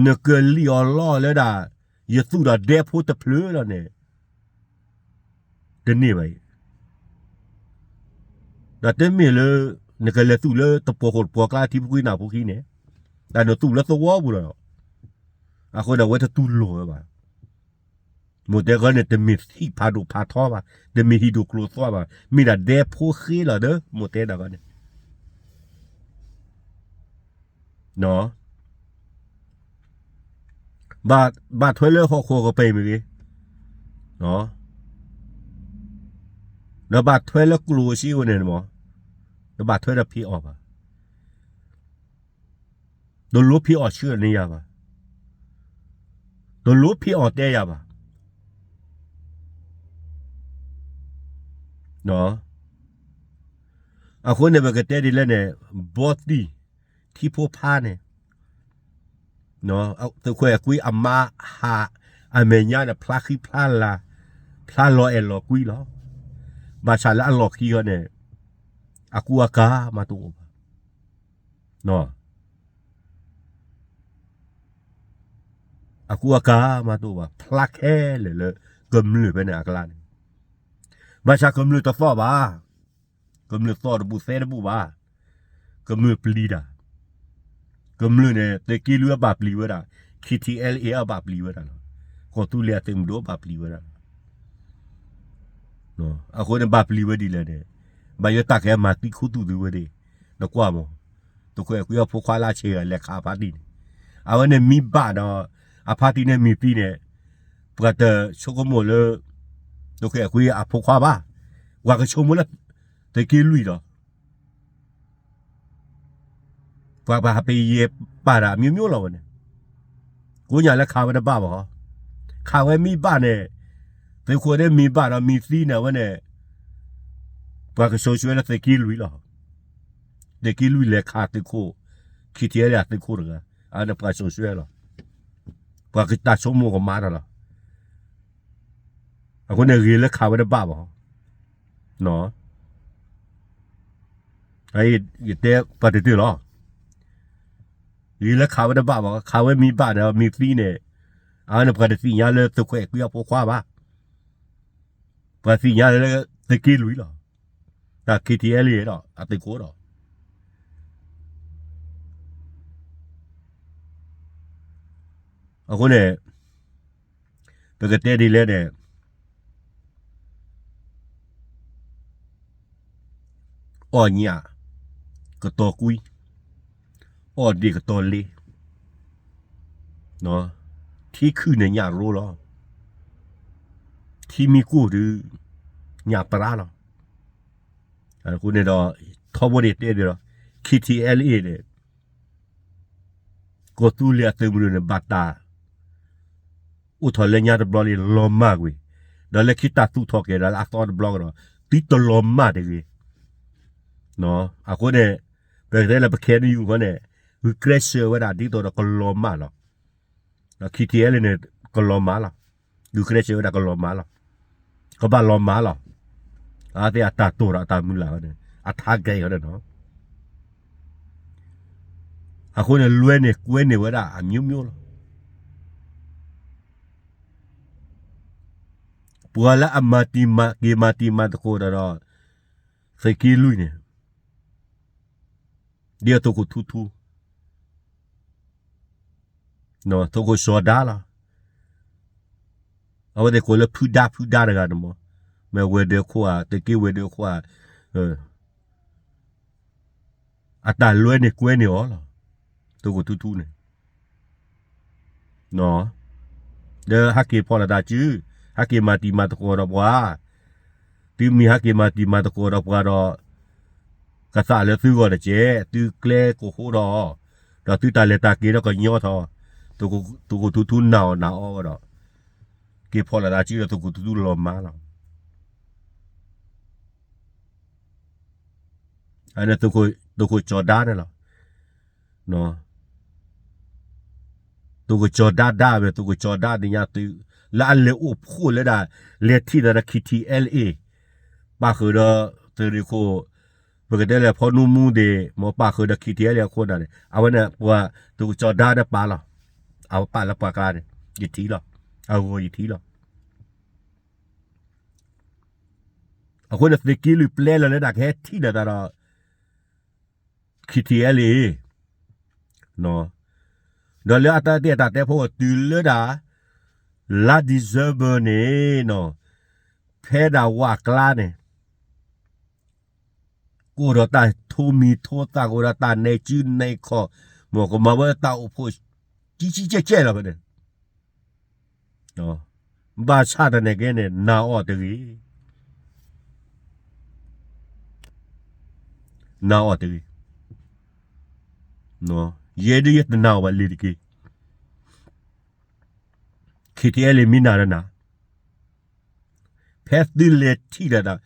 နကလံၣ်အီၤလီၢ်လၢဒၣ် ယသူၣ်ဒီးဒဲဖိတဖျၢၣ်လီၤန့ၣ် တန့ၢ်ဘၣ်အံၤ, ဒီးတမ့ၢ်လၢ နကလဲၤသူၣ်လၢတပှီၤဃိၣ်တပှီၤကျါထံဖိကီၢ်ဖိနၢ်ဖိခံန့ၣ်, တၢ်နသူၣ်လၢသဝီပူၤလီၤ. အဃိန့ၣ် အဝဲတတူၢ်လိာ်ဝဲဘၣ်. မိၢ်တဲခီန့ၣ် တမ့ၢ်ဟံၣ်ဖးဒိၣ်ဖးထီဘၣ်, တမ့ၢ်ဟံၣ်ဒိၣ်ကျိၤသွါဘၣ်, မ့ၢ်ဒၣ်ဒဲဖိဃ့လီၤဒီး မိၢ်တဲဒၣ်ခီန့ၣ် ဘၣ်ထွဲလၢဟီၣ်ခိၣ်ကပၤမ့ၢ်ဂ့ၤ, ဒီးဘၣ်ထွဲလၢကျိၣ်စ့ဝဲန့ၣ်မး, တဘၣ်ထွဲဒီးဖံးအီၤဘၣ်. တလိၣ်ဖံးအီၤဆှၢန့ၢ်ယၤဘၣ်, တလိၣ်ဖံးအီၤတဲယၤဘၣ်. အဃိန့ၣ် ပကတဲဒ်လဲၣ်န့ၣ် ဘီတံၢ် ထံဖိဖါန့ၣ် သုးခိၣ်အဲၤကွံအမါဟး အမဲာ်ညါန့ၣ် ဖျါဃံဖျါလၤ ဖျါလီၤအဲၣ်လီၤကွံလီၤ. ဘၣ်ဆၣ်လၢအလီၢ်ခံဃီန့ၣ် အကူအကၤမးတအိၣ်ဘၣ်. အကူအကၤမးတအိၣ်ဘၣ်. ဖျါခဲလၢာ်လၢကမျၢၢ်ဖဲန့ၣ်အကျါန့ၣ်, ဘၣ်ဆၣ်ကမျၢၢ်တသီၣ်ဘၣ်. ကမျၢၢ်သီၣ်တဘူၣ်သဲတဘူၣ်ဘၣ်. ကမျၢၢ်ပျံၤတၢ်, ကမျၢၢ်န့ၣ် သုးက့လွံၢ်အဘၣ်ပျံၤဝဲဒၣ်, KTLA အဘၣ်ပျံၤဝဲဒၣ်လီၤ. ကီၢ်သူလ့ၤအသုးမုၢ်ဒိၣ်ဘၣ်ပျံၤဝဲဒၣ်လီၤ. အဃိန့ၣ်ဘၣ်ပျံၤဝဲဒ်လဲၣ်န့ၣ်, ဘၣ်ယတၢ်ကဲမၤသံခူသူၣ်သုဝဲဒၣ်, နကွၢ်မး, သုးခိၣ်အဲၤကွံအဖိခွါလၢအဆံးဂၤလဲၤခးအဖါတံၢ်န့ၣ်, အဝဲန့ၣ်မံဘၣ်ဒီး အဖါတံၢ်န့ၣ်မံသံန့ၣ်, ပှၤတဆိကမိၣ်လၢ သုးခိၣ်အဲၤကွံအဖိခွါဘၣ်. ပှၤကဆိကမိၣ်လၢ သုးက့လွံၢ်ဒီး ပှၤပဟးပယဲၢ်ပာ်တၢ်အမျိုးမျိုးလီၤဝဲန့ၣ်, ကိးညါလၢခးဝဲတဘၣ်ဘၣ်ဟီ, ခးဝဲမံဘၣ်န့ၣ်, သုးခိၣ်န့ၣ်မံဘၣ်ဒီးမံသံန့ၣ်ဝဲန့ၣ်, ပှၤကစိာ်ဆှၢလၢသုးက့လွံၢ်လီၤ. သုးက့လွံၢ်လဲၤခးသုးခိၣ်, KTLA သုးခိၣ်တဂၤ, အန့ၣ်ပှၤစိာ်ဆှၢလီၤ. ပှၤကတၢ်ဆိကမိၣ်ကမၤတၢ်လီၤ. အဃိန့ၣ် ဂ့ၤလၢခးဝဲတဘၣ်ဘၣ်. ယတဲပှၤတတုၤလီၤ. ဂ့ၤလၢခးဝဲတဘၣ်ဘၣ်, ခးဝဲမံဘၣ်ဒီး မံသံန့ၣ်, အန့ၣ်ပှၤတသ့ၣ်ညါလၢသုးခိၣ်အဲၤကွံအဖိခွါဘၣ်. ပှၤသ့ၣ်ညါလၢသုးက့လွံၢ်လီၤ. တၢ် KTLA ဒီး အသုးခိၣ်ဒီး အဃိန့ၣ် ပကတဲဒ်လဲၣ်န့ၣ်, အီၣ်ညၣ်ကတီၤကွံ, အီၣ်ဒ့ၣ်ကတီၤလ့, ထံခုၣ်န့ၣ်ညၣ်ရိလီၤ, ထံမံကိၢ်ဒုး ညၣ်ပြါလီၤ. အဃိန့ၣ်ဒီး ထီဘိန့ၣ်တဲဒ်ဒီး ခံထံအဲလ်အ့န့ၣ် ကီၢ်သူလ့ၤအသုးမုၢ်ဒိၣ်န့ၣ် ဘၣ်တၢ်အိၣ်ထီၣ်လၢညါတဘျီလံ လီၤမၢ်ကွံာ်, ဒီးလၢခံတၢ်သူၣ်ထီၣ်က့ၤဒီးလၢအသီတဘျီကဒီး သုတလီၤမၢ်တဂ့ၤ. အဃိန့ၣ် ပကတဲလၢပခဲနယူၢ်ဃီန့ၣ် ဂုာ်ကျဲးစၢးဝဲဒၣ်ဒ်သိးဒီးကလီၤမၢ်လီၤ. ဒီးခံထံအဲလ်အ့န့ၣ် ကလီၤမၢ်လီၤ. ဂုာ်ကျဲးစၢးဝဲဒၣ်ကလီၤမၢ်လီၤ. ကဘၣ်လီၤမၢ်လီၤ. အသ့ၣ်အတၢ်တိာ်ဒီးအတၢ်မုၢ်လၢ်ဝဲန့ၣ် အထါကဲအီၤန့ၣ်လီၤ. အဃိန့ၣ် လွဲန့ၢ်ကွဲန့ၢ်ဝဲဒၣ်အမျိုးမျိုးလီၤ. ပှၤလၢအမၤတံၤမၤ က့ၤမၤတံၤမၤသကိးဒီး သုးက့လွံၢ်န့ၣ် ဒ်သိးသုးခိၣ်ထူထူ သုးခိၣ်စီၤဒါလီၤ. အဝဲသ့ၣ်ကိးလၢဖုဒါဖုဒါတဂၤန့ၣ်မး, မ့ၢ်ဝဲၤဒၢးခိၣ်ဧါ သုးက့ဝဲၤဒၢးခိၣ်ဧါ, အတၢ်လွဲန့ၢ်ကွဲန့ၢ်အီၤလီၤ. သုးခိၣ်ထူထူန့ၣ် ဒီးဟဲက့ၤဖီၣ်လိာ်သးစု, ဟဲက့ၤမၤတံၤမၤသကိးဒီးပှၤ, သုမ့ၢ်ဟဲက့ၤမၤတံၤမၤသကိးဒီးပှၤဒီး ကသးလၢသုဂီၢ်တက့ၢ်, သုကျဲကဟိဒီး, ဒီးသုတၢ်လဲၤတၢ်က့ၤဒီးကညီထီၣ်, သုးခိၣ်ထူထူနာ်အီၣ်နာ်အီဝဲဒီး က့ၤဖီၣ်လိာ်သးစုဒီးသုးခိၣ်ထူထူလီၤမၢ်လီၤ. အန့ၣ်သုးခိၣ်စီၤဒါန့ၣ်လီၤ. သုးခိၣ်စီၤဒါဒါဝဲ သုးခိၣ်စီၤဒါသ့ၣ်ညါသုး လၢအလဲၤအိၣ်ဖှိၣ်လၢဒၣ် လဲၤထံၣ်သးဒီး ခံထံအဲလ်အ့ ပာ်ဃုာ်ဒီး သုးရ့ၣ်ခိၣ် ပကတဲလၢဖီနူမူသ့ၣ် မ်ပာ်ဃုာ်ဒီး ခံထံအဲလ်အ့အခိၣ်နၢ်န့ၣ် အဝဲန့ၣ်ပှၤသုးခိၣ်စီၤဒါန့ၣ်ပာ်လီၤ. အဝဲပာ်လၢပှၤကျါန့ၣ် ယထံၣ်လီၤ. အဂီၢ်ယထံၣ်လီၤ. အဃိန့ၣ်သုးက့လွံၢ်ပျဲလီၤလၢဒၣ်ကဟဲထံၣ်လိာ်သးဒီး ခံထံအဲလ်အ့ ဒီးလၢအတၢ်သ့ၣ်အတၢ်တဲဖီခိၣ်တုၤလၢဒၣ် လါ December န့ၣ် ဖဲဒၣ်ဝးကျါန့ၣ် ကအိၣ်ဒီးတၢ်ထိးမံၤထိးသၣ် ကအိၣ်ဒီးတၢ်နဲၣ်စုနဲၣ်ခီၣ် မ်ကမၤဝဲတၢ်အိၣ်ဖှိၣ်ကံကံကဲကဲလီၤဖဲန့ၣ် ဘၣ်ဆၣ်တနာ်က့န့ၣ် နာ်အီၤတဂ့ၤ, နာ်အီၤတဂ့ၤ. ယဲဒၣ်ယတနာ်အီၤဘၣ်လံတက့ၢ်. ခံထံအဲလ်အ့မ့ၢ်နာ်ဒီးနၤ, ဖဲသုလဲၤထံၣ်လိာ်သး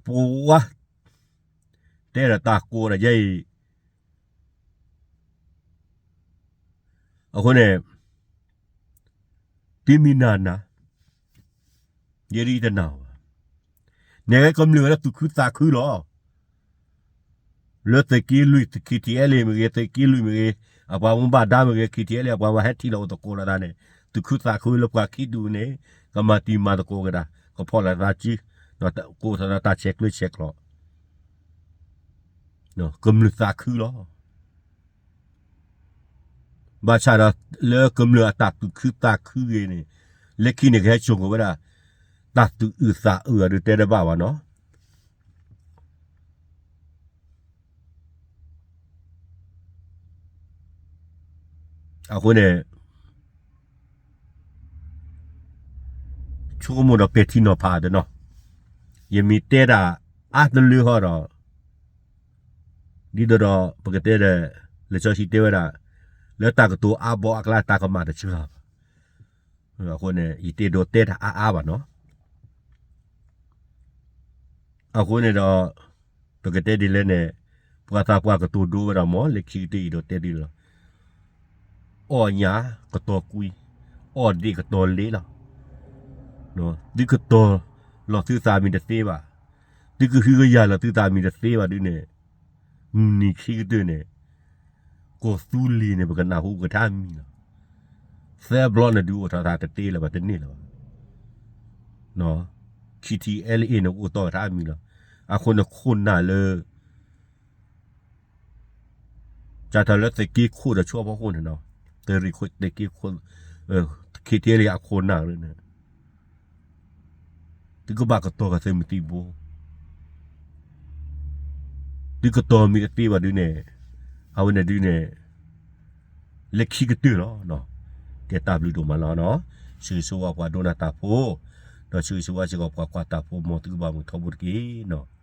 ပဝါ တဲဒီးတၢ်ကိးဒီးယဲအံၤ အဃိန့ၣ် သုမ့ၢ်နာ်နၤ, ယဲဒၣ်ယတနာ်အီၤဘၣ်. နကဲကမျၢၢ်လၢသူၣ်ခုသးခုလီၤ. လၢသုးက့လွံၢ် ခံထံအဲလ်အ့မ့ၢ်ဂ့ၤ, သုးက့လွံၢ်မ့ၢ်ဂ့ၤ, အပှၤမူဘၣ်ဒါမ့ၢ်ဂ့ၤ, ခံထံအဲလ်အ့ အပှၤမၤဟဲထံၣ်လိာ်အိၣ်သကိးလိာ်သးန့ၣ် သူၣ်ခုသးခုလၢပှၤခံဒူၣ်န့ၣ် ကမၤတံၤမၤသကိးက့ၤတၢ်, ကဖီၣ်လိာ်သးစု, ဒီးကအိၣ်ထီၣ်ဒီးတၢ်ဆဲးကျၢဆဲးကျိး, ကမျၢၢ်သးခုလီၤ. ဘၣ်ဆၣ်ဒီး လၢကမျၢၢ်အတၢ်သူၣ်ခုသးခုဂ့ၤန့ၣ် လၢခံန့ၣ်ကဟဲစိာ်က့ၤဝဲဒၣ် တၢ်သူၣ်အုးသးအုးအဒုးတဲတဘၣ်ဘၣ်နီၤ. အဃိန့ၣ် ဆိကမိၣ်ဒီးပဲာ်ထံနီၤဖးတနီၤ, ယမ့ၢ်တဲတၢ်အါတလၢဟီဒီး ဒ်သိးဒီးပကတဲဒီး လံာ်စီဆှံတဲဝဲဒၣ် လၢတၢ်ကတိၤအါဘီအကျါ တၢ်ကမၣ်တစှၤဘၣ်. အဃိန့ၣ် ယတအဲၣ်ဒိးတဲတၢ်အါအါဘၣ်နီၤ. အဃိန့ၣ်ဒီး ပကတဲဒ်လဲၣ်န့ၣ် ပှၤသးပှၢ်ကတိၤဒိဝဲဒၣ်မ့ၢ် လၢခံကတၢၢ်အံၤဒီးတဲဒ်လီၤ. အီၣ်ညၣ်ကတီၤကွံ, အီၣ်ဒ့ၣ်ကတီၤလ့လီၤ. သုကတီၤလီၤသုသးမံၤတသ့ဘၣ်, သုကဟုကယာ်လီၤသုသးမံၤတသ့ဘၣ်ဒ်န့ၣ်, မုၢ်နံၤခံကတၢၢ်န့ၣ် ကီၢ်သူလ့ၤန့ၣ် ပကနၢ်ဟူကထါမံၤလီၤ. သၢဘျီနဒုးအိၣ်ထီၣ်သးတသ့လၢၤဘၣ် တန့ၢ်လၢၤဘၣ်. ခံထံအဲလ်အ့န့ၣ် အိၣ်တီၢ်ကထါမံၤလီၤ. အဃိန့ၣ်ခိၣ်နၢ်လၢ စးထီၣ်လၢသုးက့ခိၣ်ဒီးဆူအဖီခိၣ်န့ၣ်နီၤ, သုးရ့ၣ်ခိၣ်သုးက့ခိၣ်, ခံထံအဲလ်အ့အခိၣ်နၢ်န့ၣ် သုကဘၣ်ကတီၤက့ၤသုးမုၢ်သံၣ်ဘိ, သုကတီၤမံၤတသ့ဘၣ်ဒ်န့ၣ်, အဝဲန့ၣ်ဒ်န့ၣ် လၢခံကတၢၢ်လီၤ. ကဲတၢ်ဘျုးဒိၣ်မးလီၤနီၤ. ဆၢဂ့ၤဆၢဝါပှၤဒိကနၣ်တၢ်ဖိ, ဒီးဆၢဂ့ၤဆၢဝါစ့ၢ်ကီးပှၤကွၢ်တၢ်ဖိ မ်သုကဘၣ်မုာ်ထီဘိတက့ၢ်နီၤ.